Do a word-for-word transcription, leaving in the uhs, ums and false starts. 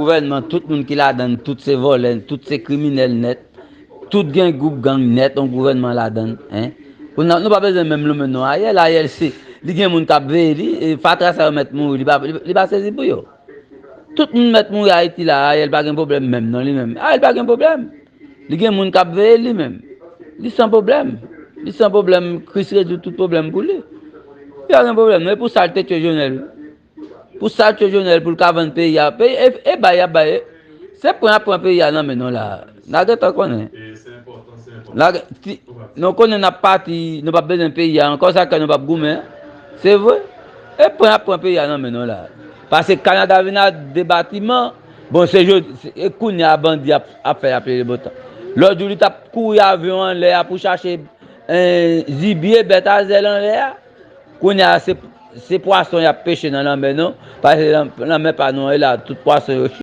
Gouvènman, tout moun ki ladann, tout se vòlè, tout se kriminèl nèt. Tout gen gwoup gang nèt, yon gouvènman ladann, en. Pou nou, nou pa bezwen menm lonmen non Ariel, Ariel se, li gen moun k ap veye li, e fatra sa yo mèt mouri, li pa, li, li pa sezi pou yo. Tout moun mèt mouri Ayiti la, Ariel pa gen pwoblèm menm non li menm. Ariel pa gen pwoblèm. Li gen moun k ap veye li menm. Li san pwoblèm. Li san pwoblèm, Kris rezoud tout pwoblèm pou li. Li pa gen pwoblèm non, e pou sa l te tye Jovenel. Pou sa l tye Jovenel pou l ka vann peyi a. Peyi, e, e bay y ap bay. Se pran y ap pran peyi a nan men nou la. N a gentan konnen. N a gen- ti- nou konnen n ap pati, nou p ap bezwen peyi a ankò, sa k fè nou p ap goumen. Se vre. E pran y ap pran peyi a nan men nou la. Pase Kanada vin a de batiman. Bon, se jodi, se- e kounye a bandi ap, ap fè y ap lele botan. Lòt jou, li t ap kouri avyon anlè a pou chache en, zibye, bèt a zèl anlè a. Kounye a, se, se pwason y ap peche nan lanmè nou. Pase lan- lanmè pa nou an, e la, tout pwason yo